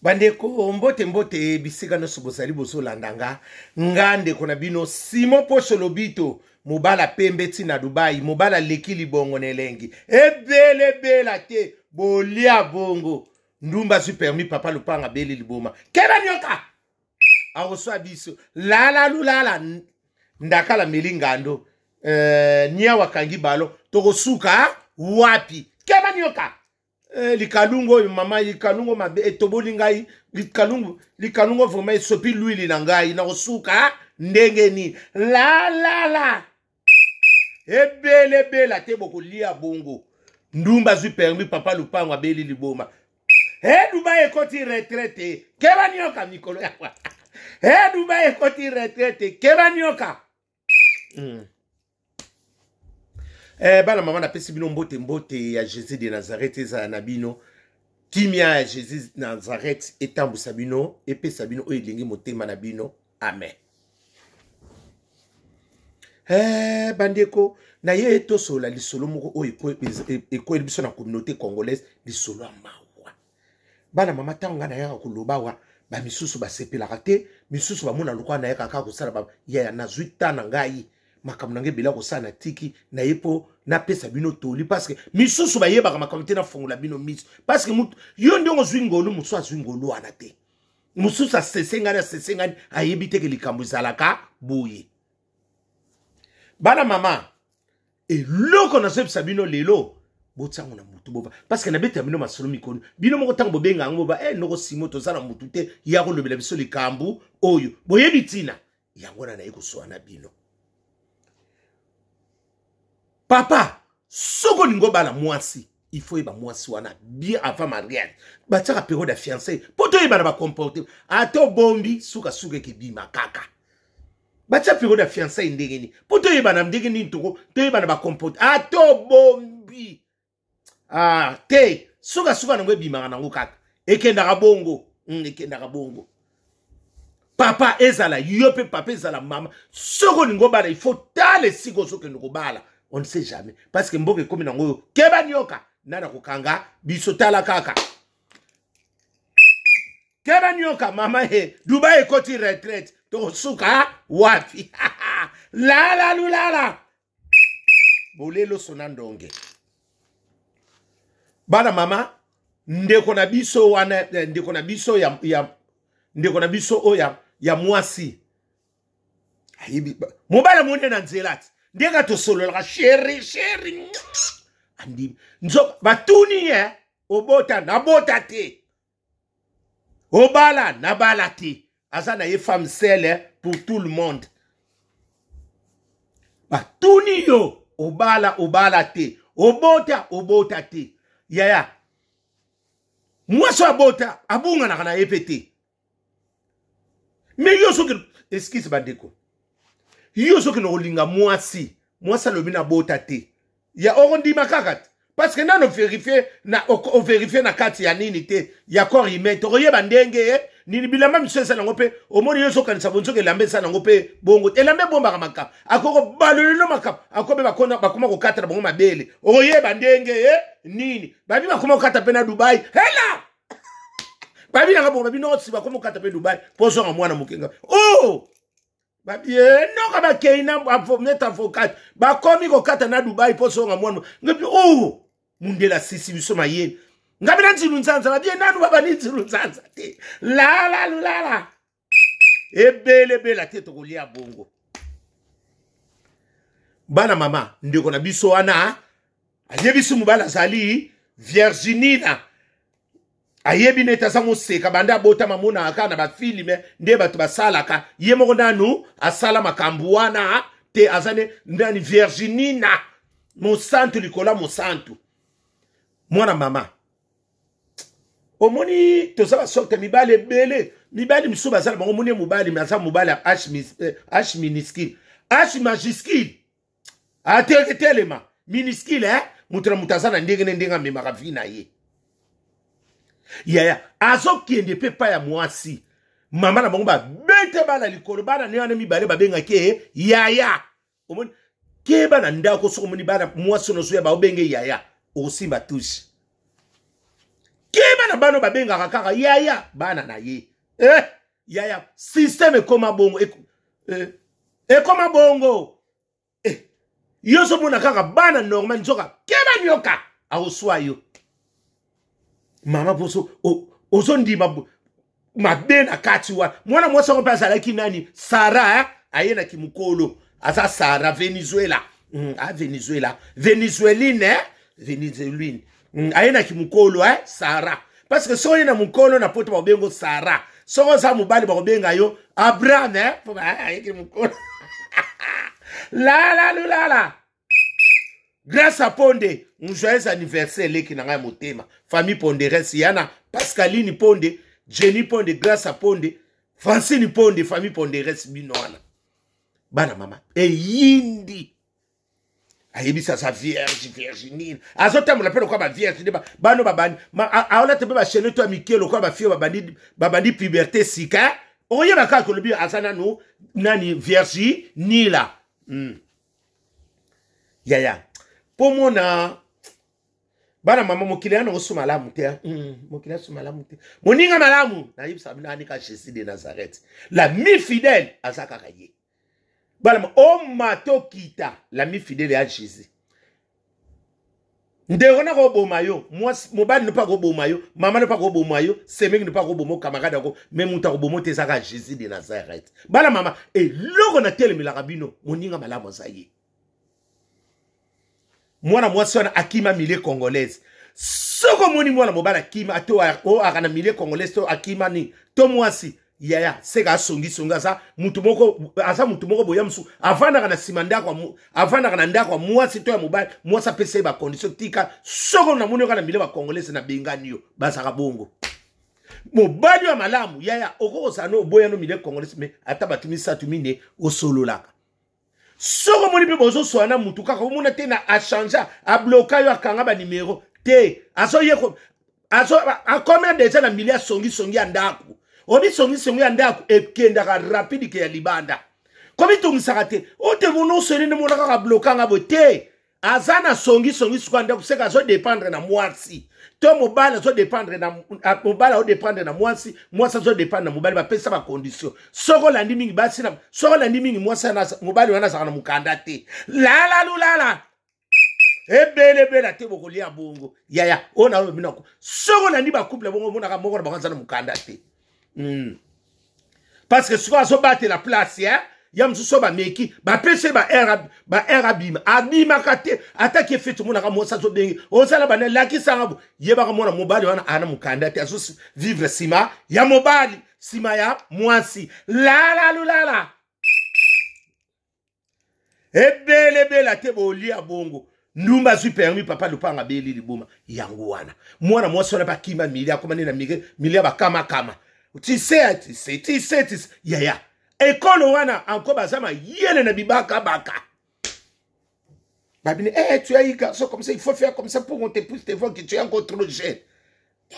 Bandeko, mbote mbote bisika nyonso bozali bozolanda nga. Nga ndeko na bino Simon Posho Lobito, mobala pembe ti na Dubai, mobala leki libongo na elengi. Ebele bela te, bolia bongo. Ndumba azwi permis papa lupanga beli liboma. Keba nyoka! Akoswa biso. Lala lulala ndakala meli ngando. Niawa kangi balo tokosuka wapi? Keba nyoka! Likalungu oyo mama, likalungu mabe etoboli ngai, likalungu, likalungu vraiment esopi lwili na ngai, nakosuka ndenge nini? La la la ebele bela te, bokolia bongo. Ndumba azwi permis papa lupango abeli liboma. Dubai ekoti retraite, keba nyoka mikolo ya Dubai ekoti retraite, keba nyoka. Bana mama, napesi bino mbote, mbote ya Jésus de Nazareth ezala na bino. Kimia ya Jésus Nazareth etambusa bino, epesa bino oyo elingi motema na bino. Amen. Bandeko, na ye tosola lisolo moko oyo ekweli biso na communauté congolaise, lisolo ya mawa. Bana mama, ntango ngai nayaka koloba awa, bamisusu basepelaka te, misusu bamona lokola nayaka kaka kosala ba yaya. Nazwi ta na ngai, makambo na ngai ebele kosala, na tiki na ye mpo napesa bino toli, parce que misusu bayebaka makambo te. Nafongola bino miso, parce que mutu yo ndenge ozwi ngolu, mosusu azwi ngolu wana te, mosusu asesengani, asesengani, ayebi te ke likambo ezalaka boye. Bana mama, eloko nazoyebisa bino lelo, botiango na mutu bova, parce que nabetela bino masolo mikolo, bino moko ntango bobenga yango boba, noko Simo, toza na mutu te ya kolobela biso likambo oyo, boyebi ntina yango wana naye koswa na bino. Papa, soki olingi obala mwasi, il faut yeba mwasi wana bien avant mariage. Batiaka periode ya fiancé mpo toyeba na bacomporte. Ata obombi, sukasuka ekebima kaka. Batia periode ya fiançailles ndenge nini? Mpo toyebana ndenge nini, toko toyebana bacomporte. Ata obombi, te, sukasuka nango ebimaka nango kaka, ekendaka bongo. Ekendaka bongo. Papa ezala yo mpe papa ezala mama, soki olingi obala, il faut tala esika ozokende kobala. On ne sait jamais, parce que mboka ekomi nango oyo, keba nyoka nana kokanga biso. Tala kaka, keba nyoka mama. He Dubai ekoti retraite, tokosuka wapi? Lala lulala bolelo sona ndonge. Bana mama, ndeko na biso wana, ndeko na biso ya ndeko na biso oyo ya mwasi ayebi mobali amoni na nzela ti ndenge tosololaka, chéri chéri, andimi. Nzoka batuni ye: obota? Nabota te. Obala? Nabala te. Aza na ye femme seule pour tout le monde. Batuni yo: obala? Obala te. Obota? Obota te. Yaya, mwasi oyo abota abunganaka na ye mpe te. Me yo soki, excuse bandeko, yo soki na kolinga mwasi, mwasi alobi nabota te, ya okondima kaka te, parce que nano verifie na overifie na kati ya nini te, ya corps humain, tokoyeba ndenge nini bilamba misusu eza nango mpe. Omoni, yo ozokanisa bonzoka elamba eza nango mpe bongo, elamba ebombaka makambo, akoko balolelo makambo, akobe bakoma kokata na bango mabele, okoyeba ndenge nini babi bakoma kokata mpe na Dubai. Hela babi nanga bongo, babi nosi bakoma kokata mpe Dubai mpo ozonga mwana mokenga. Oh, babi enoka bakei na maître avocat, bakomi kokata na Dubai mpo ozonga mwana ngabi. Oh, mundele asisi biso mayele. Ngabi na nzilu nzanza, babi nanu babandi nzilu nzanza te. Lala lulala ebelebela te, tokolia bongo. Bana mama, ndeko na biso wana ayebisi mobali azali virginina, ayebi neti aza moseka banda abotama, amonaka kaka na bafilme nde bato basalaka, ye moko nanu asala makambo wana te, aza ne nani virginina, mosantu likolo ya mosantu. Mwana mama, omoni toza basorte mibali ebele, mibali misusu baza na bango. Omoni ye mobali, me aza mobali ya H minuscule, H majuscule, ateke telema minuscule, eh? Moto na moto aza na ndenge ne ndenge amemaka vi na ye. Yaya azokende mpe epai ya mwasi, mama na bango babete bana likolo, bana ne wana mibale babengaki ye yaya. Omoni, keba na ndako, soki omoni bana mwasi ono ozoya baobenge yaya, okosimba touche. Keba na bana babengaka kaka yaya, bana na ye. Eh, yaya, système ekoma bongo. Ekoma bongo. Eh, yo ozomona kaka bana normal, nzoka keba nyoka akoswa yo. Mama poso ozondima mabe na kati wana. Mwana mwasi yango mpe azalaki nani? Sara, eh? Aye na kimokolo, aza Sara Venezuela. A Venezuela, Venezueline, eh? Venezueline. Aye na kimokolo, eh? Sara, parce que soki oye na mokolo na poto bakobengo Sara, soki oza mobali bakobenga yo Abraham, eh? Po ayeki mokolo. Lala lulala. Grâce à Ponde, un joyeux anniversaire leki na ngai motema. Famille Ponderes, yana Pascaline Ponde, Jenny Ponde, Grâce à Ponde, Francine Ponde, famille Ponderes bino wana. Bana mama, eyindi. Ayebisa aza vierge, virginine. Azotambola mpe lokola ba vierge nde bano babandi. Aolata mpe ba chaîne to ya mike lokola ba fille babandi, babandi puberté sika. Oyeba kaka kolobi aza nanu nani vierge nila. Yaya, mpo mona bana mama, mokili yana oso malamu te. Mokili aso malamu te. Moninga malamu nayebisa bino anika Jésus de Nazareth, l'ami fidèle aza kaka ye. Bana oma tokita, l'ami fidèle ya Jésus. Ndeko na koboma yo, mobali no mpe akoboma yo, mama no mpe akoboma yo, semeki no mpe akoboma yo, camarade yako, me moto akoboma te ezaka Jésus de Nazareth. Bana mama, eloko natelemelaka bino, moninga malamu aza ye. Mwana mwasi wana akima milieu congolaise. Soki omoni mwana mobali akima to aka na milieu congolaise to akima nini to mwasi, yaya, seka asongisongi, aza mutu moko, aza mutu moko boya mosusu avandaka na nsima ndako, avandaka na ndako ya mwasi to ya mobali, mwasi apesa ye bacondition tika. Soko namoni yoka na milieu bacongolaise, nabengani yo. Bazalaka bongo. Mobali ya malamu, yaya, okoki kozala no oboya no milieu congolaise, mais ata bato misato mine osololaka. Soko omoni mpe bozoswana na mutu kaka omona te na achange, abloka yo, akanga banimero te, azoyeko azo akomi deja na milia songisongi ya ndako. Obi songisongi ya ndako ekendaka rapide ke ya libanda. Komitungisaka te ote mono osoni nde mona kaka blokanga boye te. Aza na songisongi sikoyo ndako, seka azodépendre na mwasi to mobali, azodépendre na mobali, azodépendre na mwasi, mwasi azodépendre na mobali. Bapesa bacondition. Soki olandi mingi basi na, soki olandi mingi mwasi wana, mobali wana azalaka na mokanda te. Lala lulala, ebele ebele te bokolia bongo. Yaya, oyo nalobi nako, soki olandi bacouple bongo, omonaka moko na bango aza na mokanda te. Parce que sikoyo azobatela place, eh? Ya mosusu oyo bameki, bapesi ye ba air, abima, abimaka te. Ataki efeti, omonaka mwasi azobenge, ozala bana lakisanga bo. Yebaka mwana mobali wana ana mokanda te, azovivre nsima ya mobali, nsima ya mwasi. Lala lulala, ebele ebele te bolia bongo. Ndumba azwi permis, papa lupanga abeli liboma. Yango wana mwana mwasi wana bakima mili, akoma nde na mili ya bakamakama. Tise tise tise tise, yaya, ekolo wana anko baza mayele na bibakabaka. Babine, eh, tu as eu garçon comme ça, il faut faire comme ça pour qu'on te puisse te voir que tu es encore trop jeune. Eh,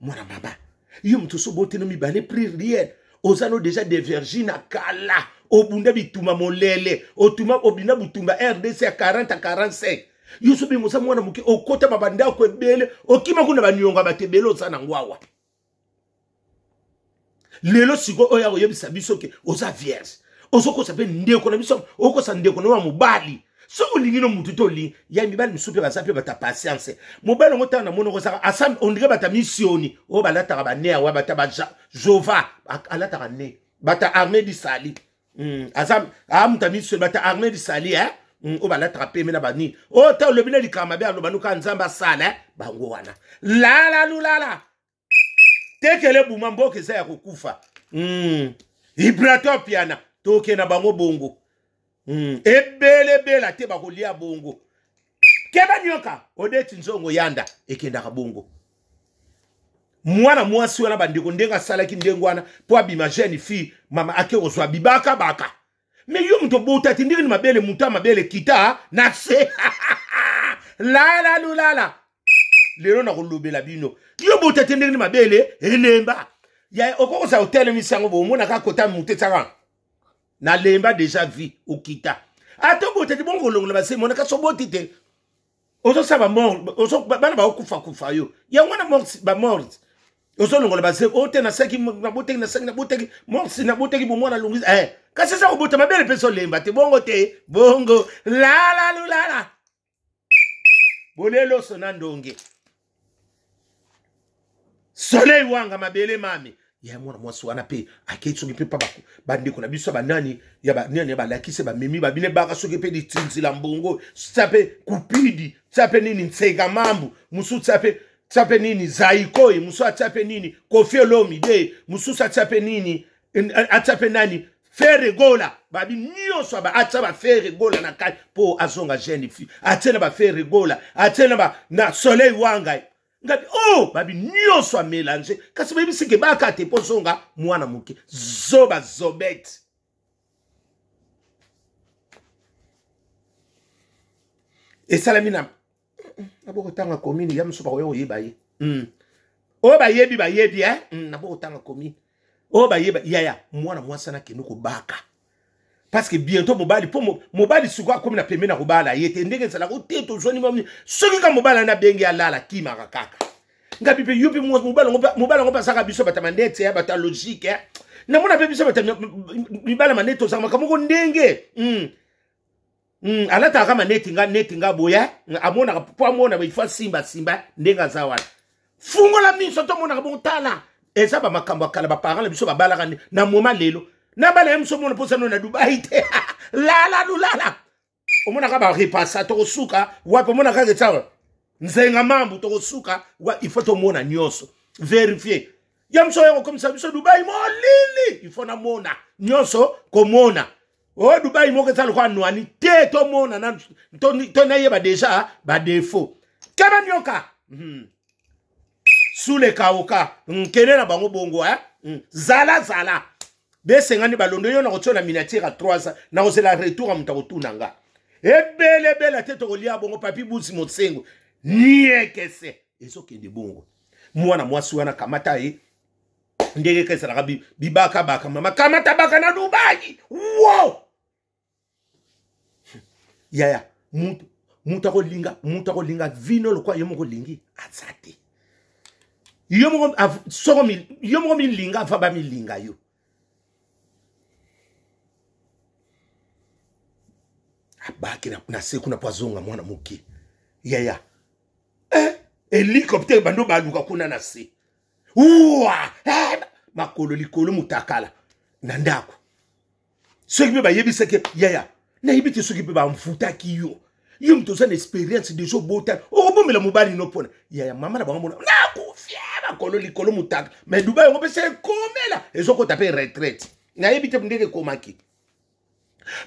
mwana mama, yo moto so boteno mibale pluriel, oza no déjà de virgin na kala, obunda bituma molele, otuma obina butumba RDC ya 40 à 45. Yo so bengo oza mwana moke, okota ba bandako ebele, okima kuna baniongo ya bato ebele, oza na ngwawa. Lelo sikoyo oyo akoyebisa biso ke oza vierge, ozokosa mpe ndeko na biso, okosa ndeko na yo ya mobali. Soki olingi no mutu te, olingi ya mibali mosusu mpe baza mpe bata patience. Mobali yango ntango namoni kozaka asa ondire bata missioni oyo balataka bane awa, bata ba jova alataka ne bata armée du sali. Aza amuta missioni bata armée du sali, eh? Oyo balataka pembe na banini oyo ta olobi na likambo mabe, aloba nuka Nzambe asala, eh? Bango wana lala lulala tekele buma mboka eza ya kokufa. Ibrato piana toke na bango bongo. Ebele ebele te bakolia bongo. Keba nyoka odeti nzongo yanda ekendaka bongo. Mwana mwasi wana, bandeko, ndenge asalaki ndenge wana mpo abima jeune fille, mama ake kozwa bibakabaka. Me yo moto obota te, ndenge ni mabele moto ya mabele kita na se. Lala lulala, lelo nakolobela bino, yo bota te, ndenge ni mabele elemba ya okokosa otelemisi yango, bomona kaka kota moto etiaka nalemba déjà vie okita. Ata obota te, bongo kolongola base monaka so oboti te. Ozosala bamort, bana bakokufa-kufa yo. Yango wana bamort. Ozolongola baze oyo te, nasaki nabotaki, nasaki nabotaki morsi, nabotaki bomwana longisi eh. Kasi eza kobota mabele mpe ezolemba te, bongo te, bongo lala lulala boleloso na ndonge soleil wanga mabele mami ya mwana mwasi wana mpe akei soki mpe mpa bandeko na biso ya banani ya banani ya balakisi bamemi babine baka soki mpe litinzila mbongo tia mpe kupidi tia mpe nini nseka mambu mosusu tia mpe tia mpe nini zaikoi mosusu atia mpe nini Koffi Olomide mosusu atia mpe nini atia mpe nani Ferre Gola babi nyonso ba atia ba Ferre Gola na kati mpo azonga jeune fille atie na ba Ferre Gola atie na ba na Soleil Wanga ngabi o oh, babi nyonso amelange kasi bayebisi ke baka te mpo zonga mwana moke zoba zobete esalami na nabokotanga commune ya mosusu bakoya koyeba ye. Oyo bayebi bayebi eh? Nabokotanga commune oyo bayeba yaya mwana mwasi ana akende kobaka parce que bientôt mobali mpo mobali sikoyo akomi na pembeni ya kobala ye te ndenge ezalaka te tozwani soki ka mobali ana abengi alala kimaka kaka ngabi mpe yo mpe mobali yango mpe azalaka biso bato ya mandete ya bato ya logique eh? Namona mpe biso bato mibala mandete tozalaka makambo moko ndenge. Alataka kama neti nga neti nga boya amonaka mpo amona ifo asimba simba ndenge aza wana fungola miso tomonaka bongo tala eza bamakambo ya kala baparent na biso babalaka na moma lelo na bana ye moso omona mposa no na Dubai te lala lulala omonaka barepasa tokosuka wapi omonaka kaka etsawa nzenga mambu tokosuka wa il faut tomona nyonso verifie ya moso oyo kokomisa biso Dubai molili il faut namona nyonso komona oyo Dubai moko eza lokola nwani te tomona to nayeba deja badefo keba nioka. Sule kauka nkele na bango bongo eh? Zala zala besengani balondo yo na kotia na miniature ya 3 ans na kozela retour ya moto akotuna nga ebele ebele te tokolia bongo papi busi mosengo niekese ezokende bongo mwana mwasi wana kamata ye ndenge ka ezalaka bibakabaka mama kamata baka na Dubai wo yaya mutu mutu akolinga mutu akolinga vino lokwa yo moko olingi aza te yo moko soko yo moko milinga ava bamilinga yo abaki na se kuna mpo azonga mwana moke yaya eh, hélicoptère bando baluka kuna na se uwa eh, makolo likolo mutakala na ndako soki mpe bayebisaki yaya nayebi te soki mpe bamvutaki yo yo moto oza na expérience deja obota okobombela mobali no mpona yaya mama na bango mona nakufia makolo likolo motaka mais Dubai yango mpe se ekomela ezokota mpe retraite nayebi te ndenge ekomaki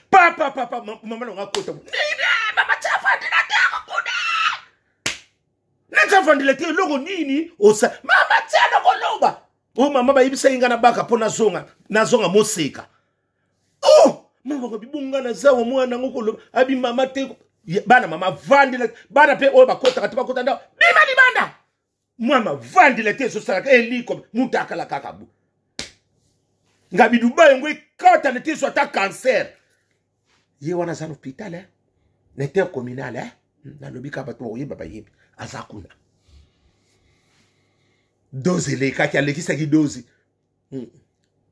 papa papa mama na bango akota mama tiafandela te akokuna natiafandela te eloko nini osa mama tia nakoloba o mama bayebisaki ngai nabaka mpo nazonga nazonga moseka oh mama bibonga na zawa mwana yango koloba abi mama te bana mama vandela bana mpe oyo bakotaka te bakota ndako bima libanda mwana vandela te ezosalaka eliko moto akala kaka bo ngabi Dubai yango ekatana te ezwa ata cancer ye wana aza na hôpital eh? Na intercommunal eh? Nalobi kaka bato bakoyeba bayebi aza kuna dose elekaki alekisaki dose.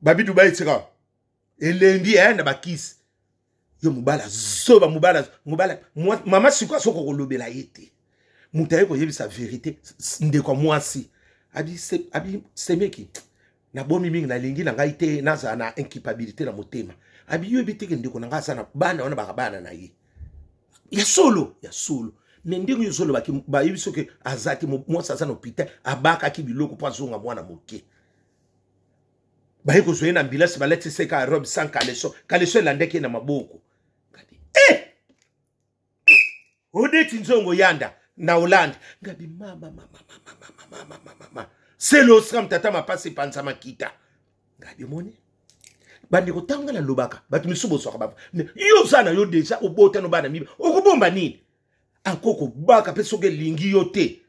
Babi Dubai etika elembi eh, na bakisi yo mobala zoba mobala mobala mama sikoyo asoki kolobela ye te moto aye koyebisa verité ndeko ya mwasi abi, abi semeki nabomi mingi nalingi na ngai te nazala na incapabilité na motema abi yo yebi teke ndeko na ngai aza na bana wana baka bana na ye ya solo ya solo me ndenge oyo ozolobaki bayebi soki aza te mwasi aza na hôpital abakaki biloko mpo azonga mwana moke baye kozwa ye na ambulance balati seka robe sans caleçon caleçon elandaki ye na maboko ngabi eh! Odeti nzongo yanda na Hollande ngabi mama mama mama mama mama mama selosram tata mapasi epanza makita ngabi omoni bandeko ntango nga nalobaka bato misusu bozwaka ba yo oza na yo deja obotano bana miba okobomba nini anko kobaka mpe soki elingi yo te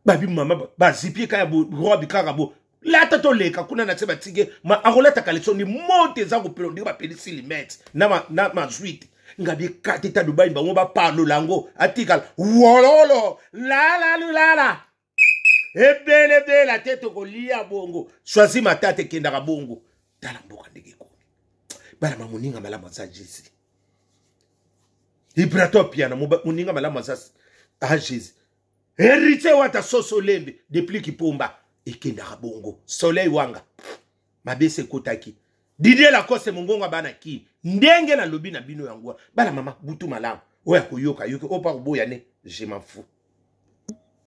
babi mama bazipi kaka robe kaka bo lata toleka kuna na se batike ma akolata caleçon ni moto eza kopela ndenge bapelisi limete na mazwi te. Ngabi ekati ta Dubai, bango bapalola yango, atikala wololo lalalulala ebelebela te, tokolia bongo. Choisi matata ekendaka bongo. Tala mboka ndenge ekomi. Bana ma moninga malamu aza Jésus. Ibrato Piana, moninga malamu aza a Jésus. Héritier Wata soso lembe depuis kipomba ekendaka bongo. Soleil Wanga mabese ekotaki. Didier Lacoste mongongo bana kini ndenge nalobi na bino yango. Bana mama butu malamu, oyo akoyoka yoki, oyo pa koboya ne, je m'en fous.